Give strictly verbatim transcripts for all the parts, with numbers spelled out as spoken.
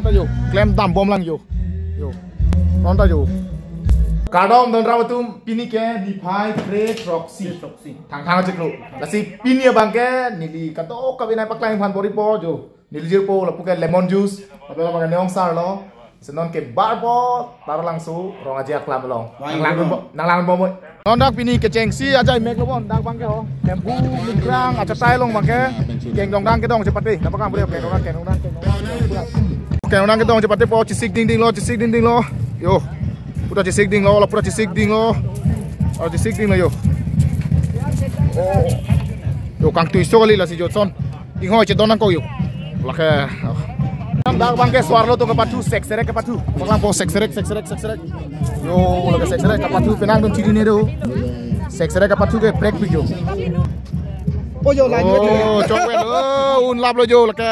Ta jo, klem dambomlang jo. Jo. Non ta jo. Kardom don rap atum, pini ke niphai kre throksi. Throksi. Thangthang chiklo. Lasi pini abangke neli kadokave nangpaklang aphan bor-ipo jo. Neli jirpo lapu ke lemon juice. Lapen abangke neongsarlo. Lasi non ke barpo Taralangso Rong Aje Aklam along. Nang langdunbom, nang langdunbom. Non dak pini kechengsi ajai meklo bon, dak abangke ho. Kemphu Mikrang achatai along abangke. Kengdongdang kedong chepate. Napa kang bre, kengdongdang, kengdongdang, kengdongdang. Kengdongdang kedong chepatepo, chesik dingdinglo, chesik dingdinglo. Yo. Pura chesik dinglo, la pura chesik dinglo. Oh, chesik dinglo yo. Oh. Yo, kangtui so kali lasi jo son. Inghoi chedon nangkok yo. Lake. Dak abangke swarlo atum kepathu, sekserek kepathu. Paklangpo sekserek, sekserek, sekserek. Yo, lake sekserek kepathu penang dun chiri ne do. Sekserek kepathu ke prek pi jo. Oh, yo, lain. Oh, chokwen. Oh, unlaplo jo lake.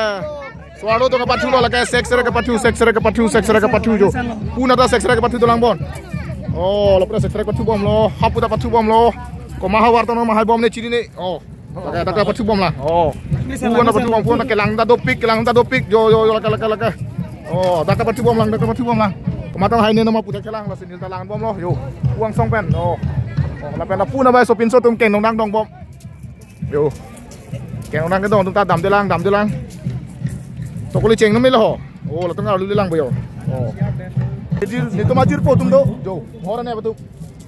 Swarlo atum kepathulo lake, sekserek kepathu, sekserek kepathu, sekserek kepathu jo. Puna ta sekserek kepathu dolang bon. Oh, la pura sekserek pathubomlo, hapu ta pathubomlo. Komat havar tono mahai bomne chiri ne. Oh. Lake, dak ta pathubomlang. Oh. Puna ta pathubom, puna kelang ta dopik, kelang ta dopik. Jo, jo, jo, lake, lake, lake. Oh, dak ta pathubomlang, dak ta pathubomlang. Komat ta haine noma pu ta kelang, lasi neli ta langbomlo. Yo. Puang song pen. Oh. Oh, lapen ta puna bai sopinso atum kengdongdang dongbom. Yo. Kengdongdang kedong atum ta damdelang, damdelang. Tokoli cheng nom melo ho. Oh, latum arlu lelang bo yo. Oh. Nejir, netum ajirpo atum do. Jo, mohor ne atum.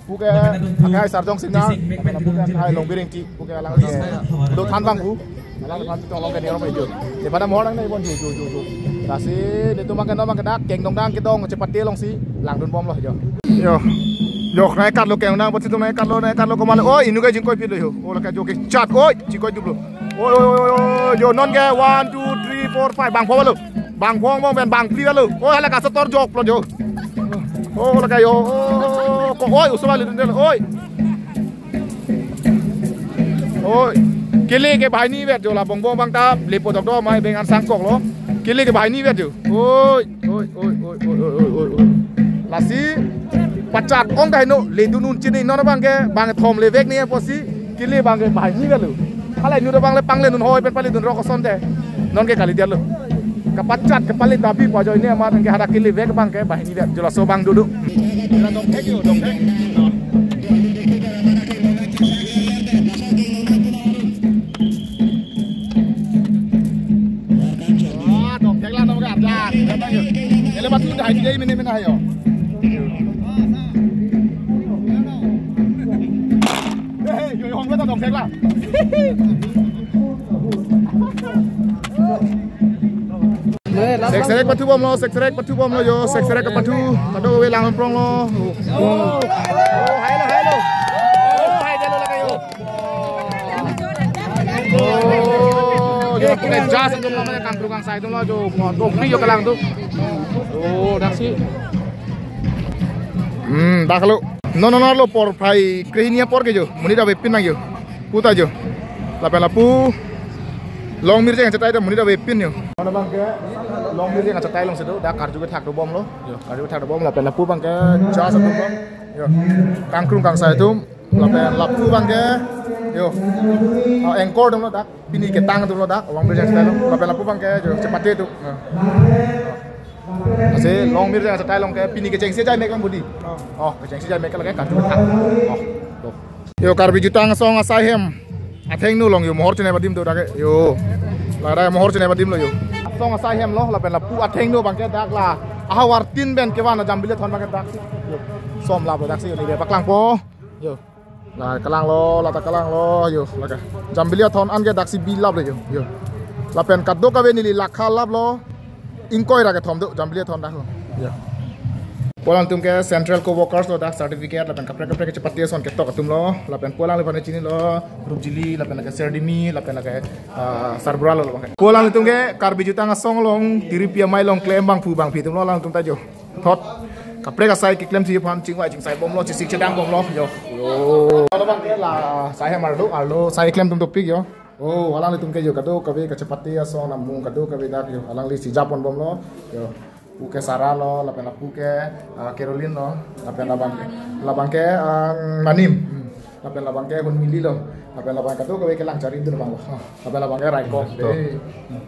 Puke akai Sarjong Singnar, puke akai Longbiring ti, puke alang do than bang pu. Alang than tong along ke nerom jo. Nepada mohor nangne bon jo, jo, jo, jo. Lasi netum abangke non abangke dak kengdongdang kedong chepate alongsi langdunbomlo jo. Yo. Yo, nangkatlo kengdongdang, pati atum nangkatlo, nangkatlo komatlo. Oh, inut ke jingkoi phitlo yo. Oh, lake jo kechat. Oh, jingkoi duplo. Oh, oh, oh, oh, oh, jo non ke one, two, three, four, five. Bang pho lo. Bang pho bang pen bang phli lo. Oh, hala kasetor joklo jo. Oh, lake yo. Oh, ko oi, usoba le dun oi. Oi. Kele ke banghini vet jo la bongbong abang ta lepo dokdo mai bengan sangkoklo. Kele ke banghini vet jo. Oi, oi, oi. Lasi pachat ong kaheno ledun un chini non abangke bang thom levek ne apotsi kele abangke banghini vetlo. Hala inut abang le pangledun hoi pen paledun rok ason te. Non ke kalidet lo. Kapachat kapalit ta pi pa ajoine amat ke hadak kele vek abangke banghini vet jo laso abang dodo. Ah, dongthek la, dongthek la. Ele batu dah ini dei mene mene ayo. Eh, yo yo hong ta dongthek la. Sekserek pathubomlo, sekserek pathubomlo yo, sekserek kepathu. Kadokave lang pronglo. Oh, hai lo, hai lo. Oh, hai lo lake yo. Oh, jo, puke jas atumlo, kangkrung kangsai atumlo jo, mo, dopik jo kelang atum. Oh, daksi. Hmm, dak lo. Non non lo porphai krehini apor ke jo. Monit avepin nang jo. Pu ta jo. Lapen lapu Longmirjeng achatai ta monit avepin jo. Mana abangke Longmirjeng achatai alongsi do. Dak karju kethak dobomlo. Jo, karju kethak dobom lapen lapu abangke jas atum bom. Jo. Kangkrung kangsai atum. Lapen lapu abangke, yo. Ah, anchor atumlo dak, pini ketang atumlo dak, Longmirjeng achatai along. Lapen lapu abangke, yo, chepate atum. Ah. Lasi Longmirjeng achatai along ke pini kechengsi ajai mek bang budi. Oh, kechengsi ajai mek lake karju kethak. Oh, tuh. Yo, Karbi Jutang Asong asai hem. Athengno along yo mohor chenep adim do dak ke. Yo. La dak mohor chenep adim lo yo. Asong asai hem lo, lapen lapu athengno abangke dak la. Ahavar tin pen kevan Jambili Athon abangke dak. Yo. Som lap lo daksi yo, neli paklangpo. Yo. La kalanglo, la ta kalanglo, yo, lake. Jambili Athon anke daksi bi lap lo yo. Yo. Lapen kadokave neli lakha lap lo. Ingkoi ra kethom do, Jambili Athon dak lo. Yo. Pu alangtum ke Central Co-workers lo dak certificate, lapen kaprek kaprek chepate ason ketok atumlo, lapen pu alangliphan chinilo, Rupjili, lapen lake Serdimi, lapen lake, ah, Sarbura lo, lo abangke. Pu alangtum ke Karbi Jutang Asong along, tiripi amei along klem bangphu bangphi atumlo alangtum ta jo. Thot. Kaprek asai keklemsi aphan chingvai chingsai bomlo, chisik chedang bomlo, yo. Yo. Lo abangke la, sai hem arlo, arlo, sai klem atum dopik yo. Oh, alanglitum ke yo kadokave kachepate ason amung kadokave dak yo. Alanglisi japon bomlo. Yo. Puke Sarah lo, lapen lapuke, ah, Caroline lo, lapen labang, labangke, ah, Nanim. Hmm. Lapen labangke Hunmili lo. Lapen labang kadokave kelang chari dun abang lo. Ah, lapen labangke Raikok. Betul. Eh.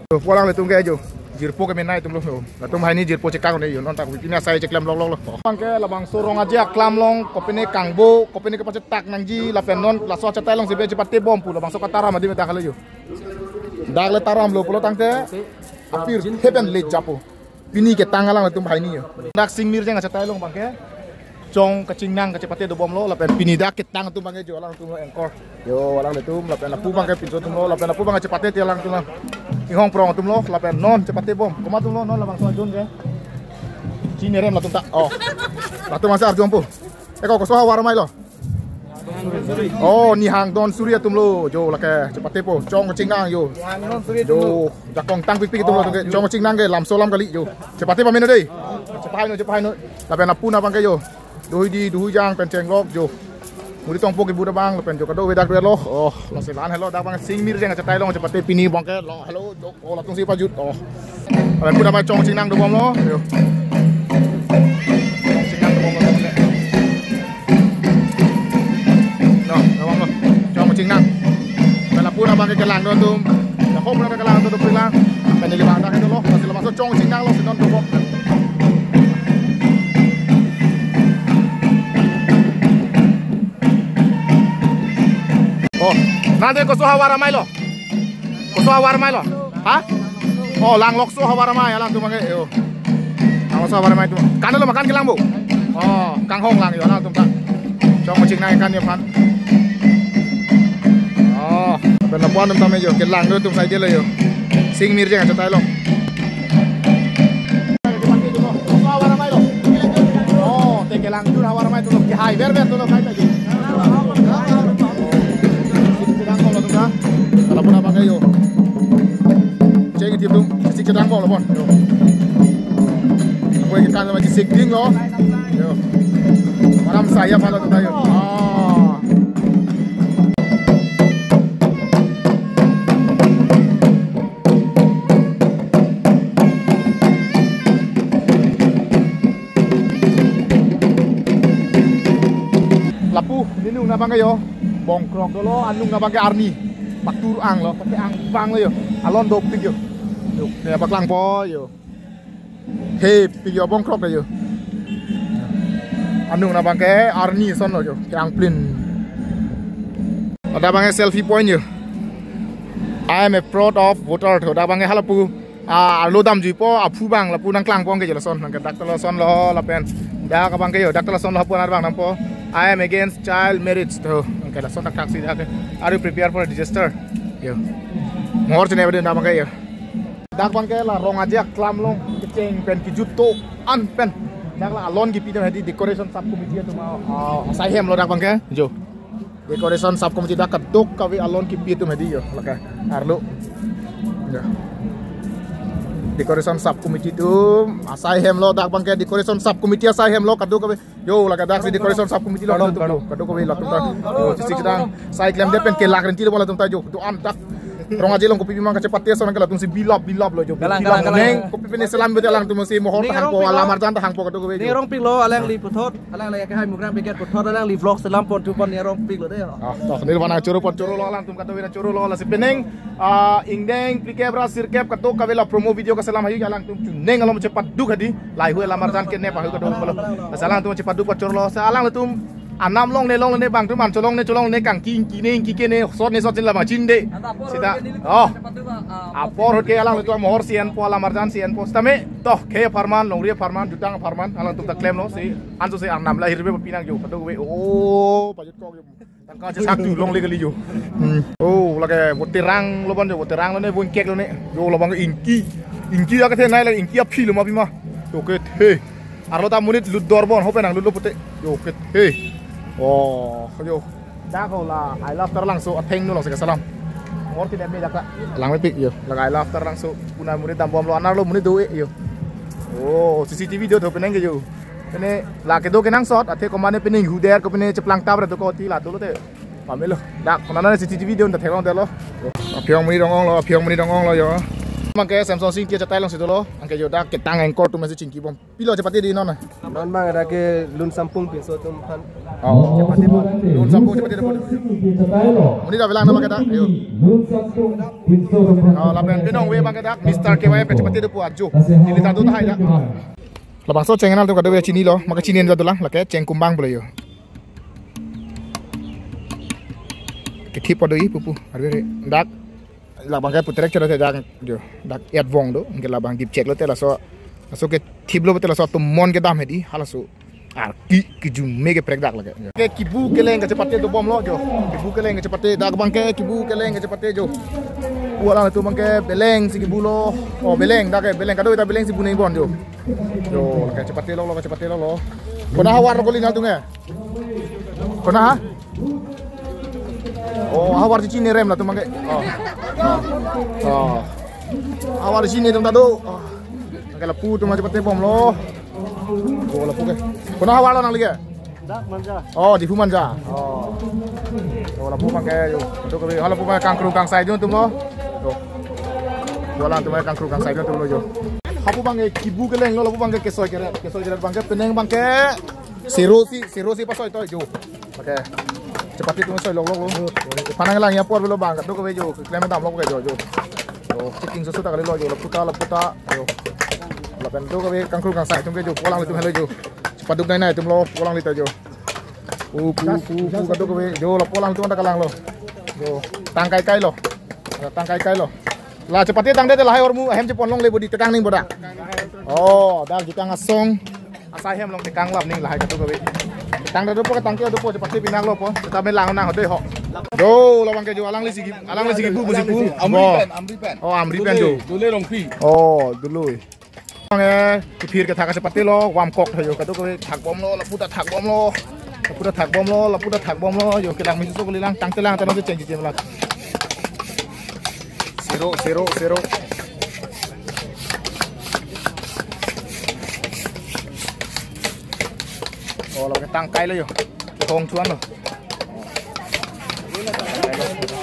Yo, pu alanglitum ke yo. Jirpo kemenei atum lo. Latum hai ni jirpo chekang ne yo, non ta pini asai cheklem lok lok lo. Abangke labangso Rong Aje aklam along, kopine kangbo, kopine kepachetak nangji, lapen non laso achetai alongsi be chepate bom pu labangso kataram adim dak lo yo. Dak le taram lo pulo tangte, apir heaven le japo. Pini ketang alanglitum hai ni yo. Dak Sing Mirjeng achetai along abangke chong kachingnang kachepate dobom lo, lapen pini dak ketang atum abangke yo, alangtum lo anchor. Yo, alanglitum, lapen lapu abangke pinso atum lo, lapen lapu abangke chepate ti alangtum lo. Inghong prong atum lo, lapen non chepate bom. Komat atum lo, non labangso ajon ke. Chini rem latum ta. Oh. Latum masa arjumpo. Eko koso havar amei lo. Oh, Nihang Don Suri atum lo, yo lake, chepatepo, chong kachingnang yo. Yo, jakong tang pikpik atum lo, chong kachingnang ke, lamso alam kali yo. Chepate pame non dei. Chepahai non, chepahai non. Lapen lapu abangke yo. Dohui di, dohui jang pen chenglok yo. Muri tongpo kibut abang, lapen yo kadokave dak lo. Oh, lasi la-an helo, dak abang Sing Mirjeng achetai along chepate pini abangke lo, helo, yo. Oh, latumsi pajut. Oh. Lapen pu abang chong kachingnang dobom lo. Yo. Chong kachingnang dobom lo. No, dobom lo. Chong kachingnang. Lapen lapu abangke kelang do atum. Lahok abang kelang do atum kelang. Pen ili abang dak lo. Lasi labangso chong kachingnang lo si non dobom. Oh, nang dei koso havar amei lo. Koso havar amei lo. Ha? Oh, langlokso havar amei, alangtum abangke yo. Langlokso havar amei atum. Kan lo makan kelang bo. Oh, kanghong lang yo, alangtum ta. Chong kachingnang kan yo aphan. Oh, lapen lapu atum tame yo, kelang do atum sai dei lo yo. Sing Mirjeng achetai along. Oh, te kelang jur havar amei atum lo, kehai berber atum lo, kai ta yo. Sik chedang kong lo atum ta. Lapu abangke yo. Cheng ti atum, sik chedang kong lo bon. Yo. Ako ke kan ma sik ding lo. Yo. Maram saya palo atum ta yo. Ah. Lapu, ne anung abangke yo, bongkrok dolo, anung abangke arni. Patur ang lo, pake ang bang lo yo. Alon dopik yo. Yo, ne paklangpo yo. He, pik yo bongkrok yo. Anung abangke arni ason lo yo, ke angplin. Ladak abangke selfie point yo. I am a proud of voter tho. Ladak abangke halapu. Ah, arlo damjuipo, aphu abang, lapu nangklangpo ke yo lason, nang ke dak ta lason lo, lapen. Dak abangke yo, dak ta lason lo, lapu anak abang dampo. I am against child marriage tho. Nang ke lason dak thaksi dak ke. Are you prepared for a disaster? Yo. Mohor chine bade abangke yo. Dak abangke la Rong Aje aklam along kecheng pen kejut to-an pen. Dak la alon kipi atum hedi decoration sub committee atum, ah, asai hem lo dak abangke. Yo. Decoration sub committee dak kadokave alon kipi atum hedi yo, lake arlo. Ya. Decoration sub committee atum asai hem lo dak abangke, decoration sub committee asai hem lo kadokave. Yo, lake dak si decoration sub committee lo, kadokave latum ta. Yo, sik chedang sai klemdet pen kelak renti lo latum ta yo. Do-an dak Rong Aje along kopi pima kachepate ason ke latumsi bilap bilap lo yo. Galang, bilap galang, galang. Neng kopi pine selam bete alangtumsi mohor ta hangpo, arongpik lo, alam arjan ta hangpo kadokave yo. Arongpik lo, alangli puthot, alangli kehai mukrang biket puthot, alangli vlog selam pon thu pon arongpik lo dei. Ah, to, neli mana choro pon choro lo, alangtum kadokave choro lo, lasi penang, ah, ingdeng phlikep ra sirkep kadokave la promo video kaselam hei alangtum chuneng alom chepaduk hedi, lahei hui alam arjan kenep ahut kadokave lo. Lasi alangtum chepaduk pon choro lo, lasi alangtum anam longle longle ne bang atum an cholongle cholongle kangki ingki ne ingki ke ne sot ne sot chin labang chinde. Sita. Oh. Apor ahut ke alangtum mohor si enpo, alam arjan si enpo. Sitame to khei apharman, longri apharman, jutang apharman alangtum ta klemlo si anso si arnam la hirbe pinang yo kadokave. Oh, pajut kok yo. Tangka chesak tu longle kali yo. Hmm. Oh, lake voterang lo bon yo, voterang lo ne, vonkek lo ne. Yo labang ingki. Ingki akethe nai la ingki aphi lo ma pima. Yo kethe. Arlo ta monit lut dor bon, hope nanglut lo pute. Yo kethe. Oh, yo. Dak ho la, I love Taralangso atheng no lang seka salam. Mor ti me dak ta. Langmepik yo. Lake I love Taralangso. Puna monit dambom lo, anar lo monit do-e yo. Oh, C C T V do tho penang ke yo. Pine lake do kenangsot, athe komane pine huder ko pine cheplang tap re do ko ti la dolo te. Pamelo. Dak konana C C T V do ta theklong delo. Aphiong monit dong-ong lo, aphiong monit dong-ong lo yo. Mangke Samson Sing ke chatai alongsi dolo. Anke yo dak ketang anchor atum si chingki bom. Pilo chepate di non. Non bang ada ke Lun Sampung pinso atum aphan. Oh, chepate bom. Lun Sampung chepate bom. Monit avelang nama ke dak. Ayo. Oh, lapen pinong ave bang ke dak Mister K Y F ke chepate dopo ajo. Neli ta do tahai dak. Labangso cheng nangtum kadokave chinilo, maka chini anda dolang, lake cheng kumbang pulo yo. Kethip pado i pupu, arve re, dak, labang ke putrek chero te dak, yo, dak et vong do, ke labang dip chek lote laso, laso kethip lote laso atum mon kedam hedi, halaso, ar ki, kijume keprek dak lake. Ke kibu keleng kachepate dobomlo jo, kibu keleng kachepate, dak bang ke kibu keleng kachepate jo. Pu alanglitum bang ke beleng si kibulo, oh beleng, dak ke beleng, kadokave ta beleng si bu nang bon jo. Yo, kachepate lo, lo, kachepate lo, lo. Konat havar kali nangtum ke? Konat ha? Oh, havar chichini rem latum bang ke. Oh. Oh. Oh. Havar chichini atum ta do. Oh. Bang ke lapu atum chepate bomlo. Oh, lapu ke. Konat havar lo nangli ke? Dak Manja. Oh, Diphu Manja. Oh. Oh, lapu bang ke yo. Kadokave, lapu bang kangkrung kangsai dun atum lo. Yo. Yo alanglitum kangkrung kangsai dun atum lo yo. Hapu bang ke kibu keleng lo, lapu bang ke kesoi keret. Kesoi keret bang ke penang bang ke sero si, sero si pasoi to yo. Oke. Chepate atum soi lok lok lo. Panang lang ya por lo bang. Kadokave yo. Klem damlo ke yo yo. Yo, chiking susu ta kalilo yo. Lapu ta, lapu ta. Yo. Lapen kadokave kangkrung kangsai atum ke yo. Pu alanglitum helo yo. Chepaduk nai nai atum lo, pu alangli ta jo. Pu, pu, pu, pu, kadokave jo, lapu alangtum ta kalang lo. Jo, tang kai kai lo. Tang kai kai lo. La chepate tangdet lahai ahormu ahem chepon longle bodi, tekang ning boda. Oh, dak jutang asong. Asai hem along tekang lap ning lahai kadokave. Tangdet dopo, tangke dopo, chepate pinang lo po. Seta me lang nang hodoi ho. Jo, labang ke jo, alangli si ki, alangli si kibu, bu si pu. Amri pen, Amri pen. Oh, Amri pen jo. Dole, Dole Rongpi. Oh, Dole. Ang eh, kiphir kethak kachepate lo, warm cock tha jo, kadokave thak bomlo, lapu ta thak bomlo. Lapu ta thak bomlo, lapu ta thak bomlo, yo kelang misi so kali lang, tangte lang, tanong si cheng chichim lang. Sero, sero, sero. Oh, lapu tang kai lo yo. Hong chuan lo.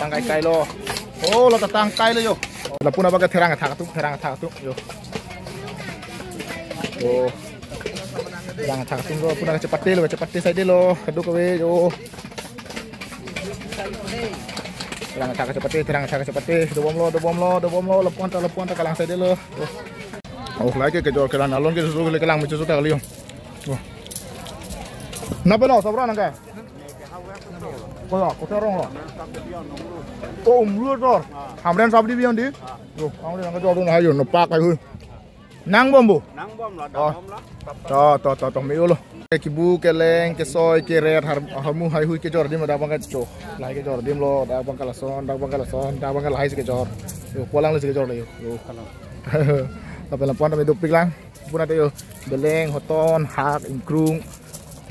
Tang kai kai lo. Oh, la ta tang kai lo yo. Lapu na bang ke therang thak atum, therang thak atum yo. Oh. Therang thak atum lo, lapu na chepate lo, chepate saide lo, kadokave yo. Therang thak chepate, therang thak chepate, dobomlo, dobomlo, dobomlo, lapu-an ta, lapu-an ta kalang saide lo. Oh. Oh, lake kejor kelang alon ke susu le kelang me susu ta kali yo. Oh. Nangpilo, sabra nang ke? Koya, kote arong lo. Oh, umlu dor. Hamren sabdi biang di. Yo, Hamren nang kejor dun hai yo, nopak hai hui. Nang bom bo? Nang bom lo, oh. Dam bom lo. To, to, to, to, me-o lo. Kibu, keleng, kesoi, keret, har, ahormu haihui kejor adim dak bang ke cho. Lahai kejor adim lo, dak bang ke lason, dak bang ke lason, dak bang ke lahai si kejor. Yo, pu alangli si kejor lo yo. Yo. Lapen lapu-an ta me dopik lang. Pu na te yo, beleng, hoton, hak, ingkrung,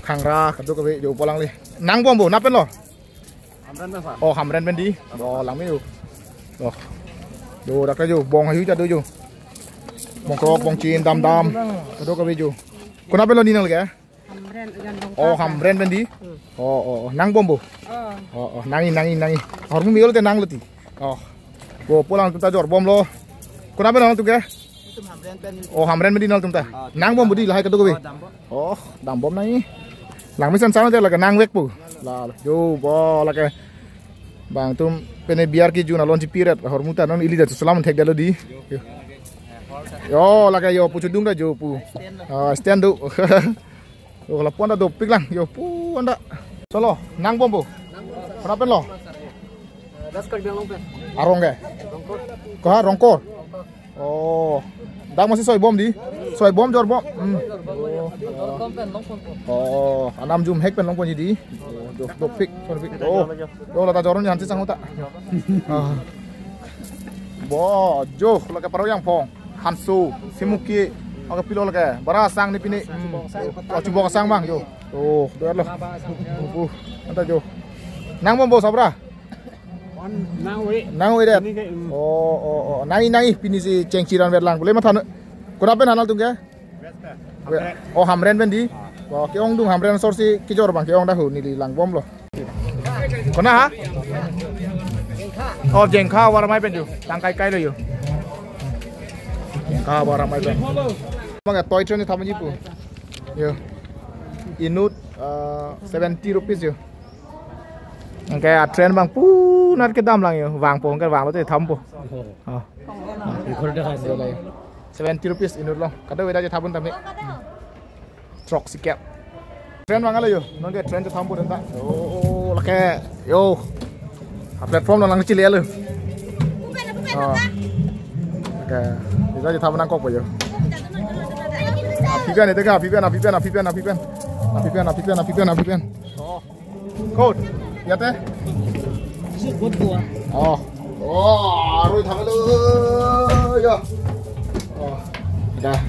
khangra, kadokave yo pu alangli. Nang bom bo, nangpen lo? Hamren pen sa. Oh, Hamren pen di. Oh, lang me yo. Oh. Yo, dak ta yo, bong haihui ta do yo. Bong krok, bong chin, dam dam. Kadokave yo. Konat pen lo ni nangli ke? Hamren, jan dong. Oh, kaka. Hamren pen di. Hmm. Oh, oh, oh. Nang bom bo? Oh. Oh, oh. Nang-i, nang-i, nang-i. Ahormu me-o lote nang lo ti. Oh. Bo pu alangtum ta jor bomlo. Konat pen lo nangtum ke? Itum Hamren pen. Oh, Hamren pen di nangtum ta. Oh, nang bom bo di lahai kadokave. Oh, dam bom. Oh, dam bom nang-i. Lang mesen sama je lake nangvek pu. La, la. Yo, bo lake. Bang atum pine biar kejun alon chiperet. Ahormu ta non ili ta sulam thekdetlo di. Yo. Yo, lake yo pu chodung ta yo pu. Ah, stand do. Yo, lapu-an ta dopik lang, yo pu-an ta. Cholo, nang bom bo? Konat pen lo? Das Karbi Anglong pen. Arong ke? Rongkor. Koha, Rongkor? Oh. Dak masi soi bom di? Soi bom, jor bom. Hmm. Rongkor pen long pon. Oh, anam jum hek pen long pon di. Oh, do, dopik, dopik. Oh. Yo, la ta jor ni hansi sang uta. Ah. Bo, jo, lake paro yang phong. Hanso, simuki, oke pilo lake, bara sang ni pini. Hmm. Oh, chubok sang bang, yo. Oh, do lo. Uh, anta jo. Nang bom bo sabra? Nang oi. Nang oi det. Pini ke, hmm. Oh, oh, oh. Nang-i, nang-i, pini si cheng chiran verlang. Bule mathan. Konat pen nangtum ke? Oh, Hamren pen di. Oh, ke-ongdung Hamren asor si kejor bang, ke-ong dahu neli lang bom lo. Konat ha? Oh, Jengkha war mai pen ju. Tang kai kai lo yo. Ka ba ramai ba. Bang ya toy train ni thamanji pu. Yo. Inut uh, seventy rupees yo. Anke a train bang punat kedam lang yo. Vangpo, anke vanglo te thampo. Oh. Ikhor dah kan dia lai. Seventy rupees inut lo. Kado beda je thabun tame. Throk sikep. Train vang alo yo. Nonke train te thampo denta. Oh, lake. Yo. A platform nang chili alo. Oh. Okay. Beda je thabun nangkokpo yo. Apipen ete ka, apipen, apipen, apipen, apipen. Apipen, apipen, apipen, apipen. Oh. Kot. Yate? Kot gua. Oh. Oh, arui thanglo. Ya. Oh. Dah.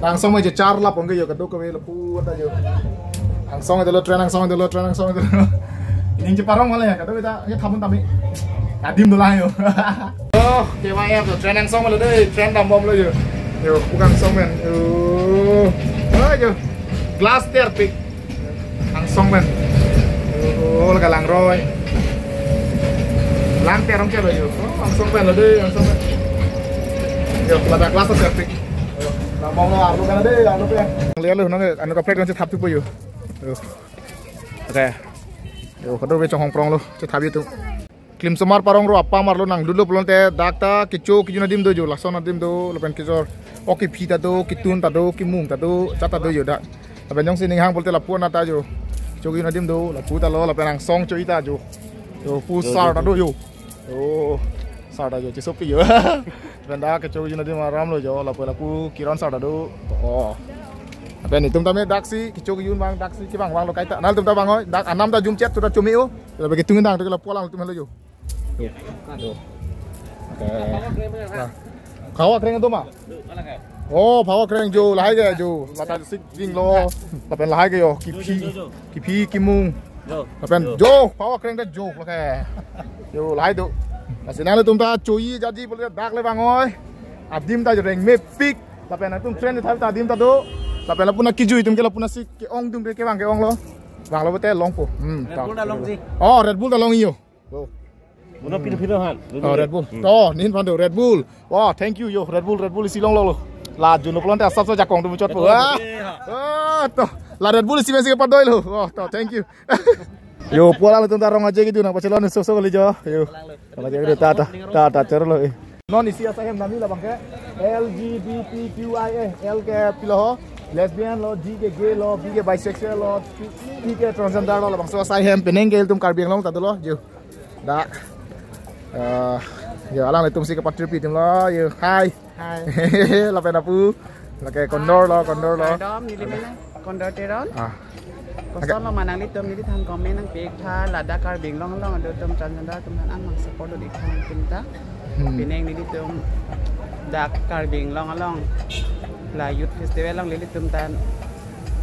Langsung aja char lap ongge yo, kadokave lapu ta yo. Langsung aja lo train, langsung aja lo train, langsung aja lo. Ning cheparong male ya, kadokave ta, ya thabun tame. Adim dolang yo. Oh, K Y F lo, train langsung male dei, train dambom lo yo. Yo, bukan song men. Yo. Oh, yo. Glass terpik. Angsong pen. Oh, lake langroi. Lang terong chelo yo. Oh, angsong pen lo dei, angsong pen. Yo, ladak glass terpik. Yo, nang bong lo arlo kan dei, arlo pen. Lihat lo, nang anu kaprek nang chethap thupo yo. Yo. Okay. Yo, kado be chonghong prong lo, chethap yo tu. Klimsomar parong ro apam arlo nangdunlo pulote dak ta kecho kejun adim do jo, lason adim do, lapen kejor, o kephi ta do, ketun ta do, kemung ta do, chat ta do jo dak. Lapen jongsi ning hang pulote lapu anat ta jo. Kecho kejun adim do, lapu ta lo, lapen angsong cho-i ta jo. Jo, pu sar ta do jo. Jo, sar ta jo, chesopi jo. Lapen dak kecho kejun adim aram lo jo, lapu lapu Kiran sar ta do. Oh. Lapen itum tame daksi, kecho kejun bang, daksi kevang vanglo kaita. Nangtum ta vang oi, dak anam ta jumchet, tu ta chumi o. Lapen ketung dang, tu lapu alang tum helo jo. Yo. Aduh. Oke. Nah. Phawa kreng do ma? Oh, phawa kreng jo, lahai ke jo. Lata sik ding lo. Lapen lahai ke yo, kephi. Kephi, kemung. Lapen jo, phawa kreng ta jo, lake. Yo, lahai do. Lasi nanglitum ta cho-i jatji pulote dak le vang oi. Adim ta jo rengmepik. Lapen nangtum train thap ta adim ta do. Lapen lapu na kejui atum ke lapu na sik ke-ong atum ke kevang ke-ong lo. Vanglo pulote longpo. Hmm, Red Bull ta longji. Oh, Red Bull ta long yo. Uno pino pino han. Oh, Red Bull. Hmm. Oh, nin phan do Red Bull. Wah, thank you yo. Red Bull, Red Bull isi longlo lo. La junlo pulote asap so jakong atum chotpo. Red Bull. Ah. Ah, to. La Red Bull isi mesi padoi lo. Oh, to, thank you. Yo, pu alanglitum ta rong aje kedun nang pachelon sok sok kali jo. Yo. Rong aje kedun ta ta ta ta chorlo eh. Non isi asai hem nami labang ke L G B T Q I A, L ke pilo ho, lesbian lo, G ke gay lo, B ke bisexual lo, T ke transgender lo, labangso asai hem penang ke ilitum Karbi Anglong ta dolo, yo. Dak. Eh, yo alanglitum si ke patri pi atum lo, yo. Hi. Hi. Lapen apu. Lake kondor lo, kondor lo. Kardom, neli men Kondor Teron. Ah. Koson lo ma nanglitum neli than comment nangpik tha ladak Karbi Anglong along do atum transgender atum aphan an nang support do ik tha nangtum ta. Hmm. Penang nelitum dak Karbi Anglong along la youth festival along nelitum ta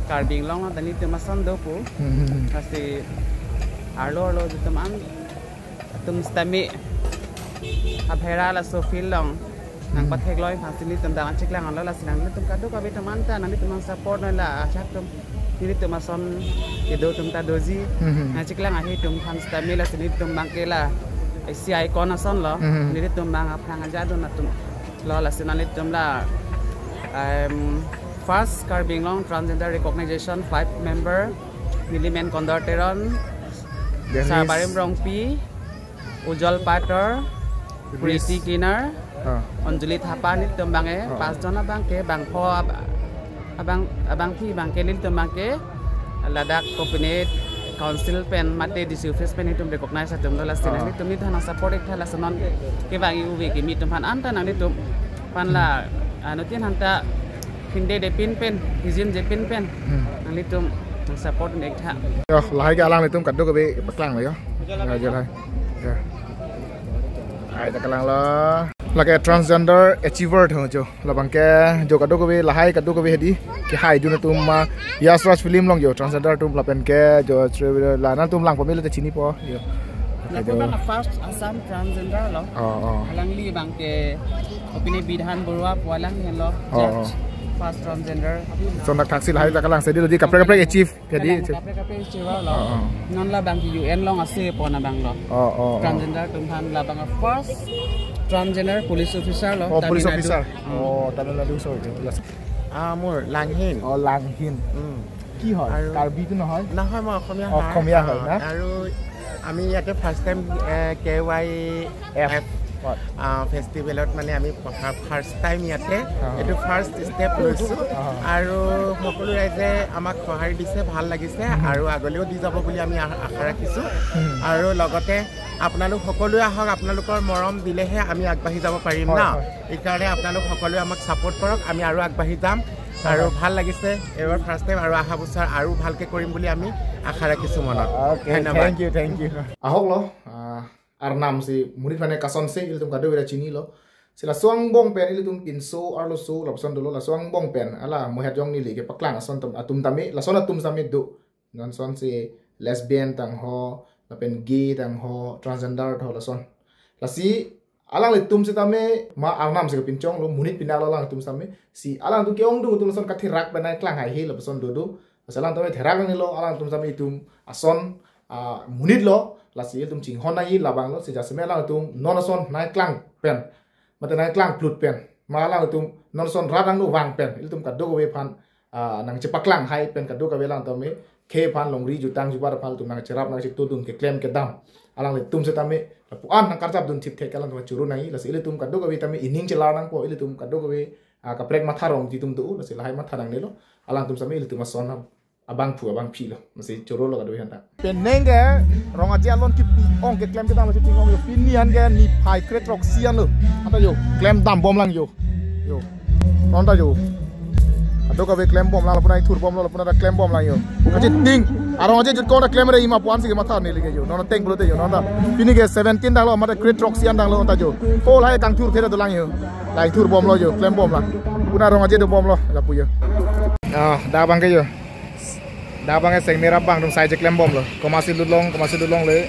Karbi Anglong along ta nelitum ason do pu. Hmm, hmm, hmm. Lasi arlo arlo atum an atum sitame abhera laso field along nang pathek loi phan si nelitum ta nangcheklang lo lasi nanglitum kadokave atum an ta nanglitum nang support noi la ajahak atum nelitum ason kedo atum ta doji. Hmm. Nangcheklang ahe atum phan sitame lasi nelitum abang ke la isi icon ason lo. Hmm. Nelitum abang aphrang aja do atum lo lasi nanglitum la, em, first Karbi Anglong Transgender Recognition five member neli men Kondor Teron, Dennis. Sarbarim Rongpi, Ujol Pator, Dennis. Priti Kinar, ah. Anjali Thapa nelitum abang eh, ah. Pas jon abang ke, bangpho ab-, abang, abangpi abang ke nelitum abang ke, ladak kopine council pen mate D C office pen itum recognize atum do lasi ah. Nelitum nelitum nang support ik tha lasi non kevang i uve kimi atum aphan an ta nanglitum aphan la, ah, nutin aphan ta phinde de pin pen, hijin je pin pen. Hmm. Nanglitum nang support ik tha. Yo, lahai ke alanglitum kadokave paklang lo yo. Ya, ya lahai. Ya. Ai ta kalang lo. Lake transgender achiever tho jo. Labang ke jo kadokave lahai kadokave hedi. Kehai dun atum ma Yash Raj film along jo transgender atum lapen ke jo tre-, la nangtum lang pamela ta chinipo. Yo. Lapu abang first Assam transgender lo. Oh, oh. Alangli abang ke opine Bidhan Baruah pu alang helo. Oh, oh. Judge first transgender. So nak thaksi lahai ta kalang sedi lo di kaprek kaprek achieve ke di. Kalang kaprek kaprek achieve lo. Oh, oh. Non labang ke U N along ase pon abang lo. Oh, oh, oh. Transgender atum aphan labang first transgender police officer ল, অ, police Tamil Nadu. Officer. Um. অ, তামিলনাডু চৰকাৰ। আহ, মোৰ লাংহিন। অ, লাংহিন। উম। কি হয়? আৰু কাৰ্বিটো নহয়? নহয়, মই অসমীয়া অ, হয়। অসমীয়া হয় অ, না? আৰু আমি ইয়াতে ফাৰ্ষ্ট টাইম, এ, কে ৱাই এফ। এফ, হয়। আহ, ফেষ্টিভেলত মানে আমি ফাৰ্ষ্ট টাইম ইয়াতে অ। এইটো ফাৰ্ষ্ট ষ্টেপ লৈছোঁ। অ। আৰু সকলো ৰাইজে আমাক সঁহাৰি দিছে, ভাল লাগিছে উম। আৰু আগলৈও দি যাব বুলি আমি আ-, আশা ৰাখিছোঁ। উম। আৰু লগতে আপোনালোক সকলোৱে আহক, আপোনালোকৰ মৰম দিলেহে আমি আগবাঢ়ি যাব পাৰিম হয়, না। হয়। এইকাৰণে আপোনালোক সকলোৱে আমাক ছাপোৰ্ট কৰক, আমি আৰু আগবাঢ়ি যাম। হয়, আৰু হয়। ভাল লাগিছে এইবাৰ ফাৰ্ষ্ট টাইম, আৰু অহা বছৰ আৰু ভালকে কৰিম বুলি আমি আশা ৰাখিছোঁ মনত। অ'কে, ধন্যবাদ। Thank you, thank you. Ahok lo, ah, arnam si monit aphan ke kason si ilitum kadokave chinilo. Si laso angbong pen ilitum pinso arloso lapuson dolo, laso angbong pen hala mohet jong neli kepaklang ason atum, atum tame, lason atum tame do. Non son si lesbian tang ho, lapen gay tang ho, transgender tho lason. Lasi alanglitum sitame ma arnam si kepinchong lo, monit pinak lo alangtum sitame. Si alangtum ke-ongdung atum lason katherak pen nangklang haihe lapuson dodo. Lasi alangtum therak nangnelo, alangtum sitame itum ason, ah, monit lo, lasi ilitum chinghon nangji labang lo, si jasemet alangtum non ason nangklang pen, mate nangklang plut pen, ma alangtum non ason rat nangno vang pen ilitum kadokave aphan, ah, nangchepaklang hai pen kadokave alangtum me khei aphan longri jutang jubar aphan tum nangcherap nangchetudun keklem kedam. Alanglitum sitame lapu-an nangkarjap dun thipthek alangtum choro nangji, lasi ilitum kadokave tame ining chelar nangpo, ilitum kadokave, ah, kaprek matha rong jitum do, lasi lahai matha nangnelo. Alangtum sitame ilitum ason abangphu abangphi lo, lasi choro lo kadokave aphanta. Penang ke rong aje alon kipi ong keklem kedam lo chiting ong yo, pini an ke niphai kre throksi an lo. Anta yo, klem dam bom lang yo. Yo. Non ta yo. Kadokave klem bom lang, lapu nangthur bom lo, lapu nang ta klem bom lang yo. Kachiting, arong aje jut ko ta klem re ima puan si kematha neli ke yo. Non ta teng pulote yo, non ta. Pini ke seventeen dang lo, mate kre throksi an dang lo, non ta yo. Ko lahai kangthurthe dolang yo. Lahai thur bom lo yo, klem bom lang. Puna rong aje do bom lo, lapu yo. Ah, dak abang ke yo. Dak abang ke seng mera bang dong sai je klem bom lo. Komatsi lut long, komatsi lut longle.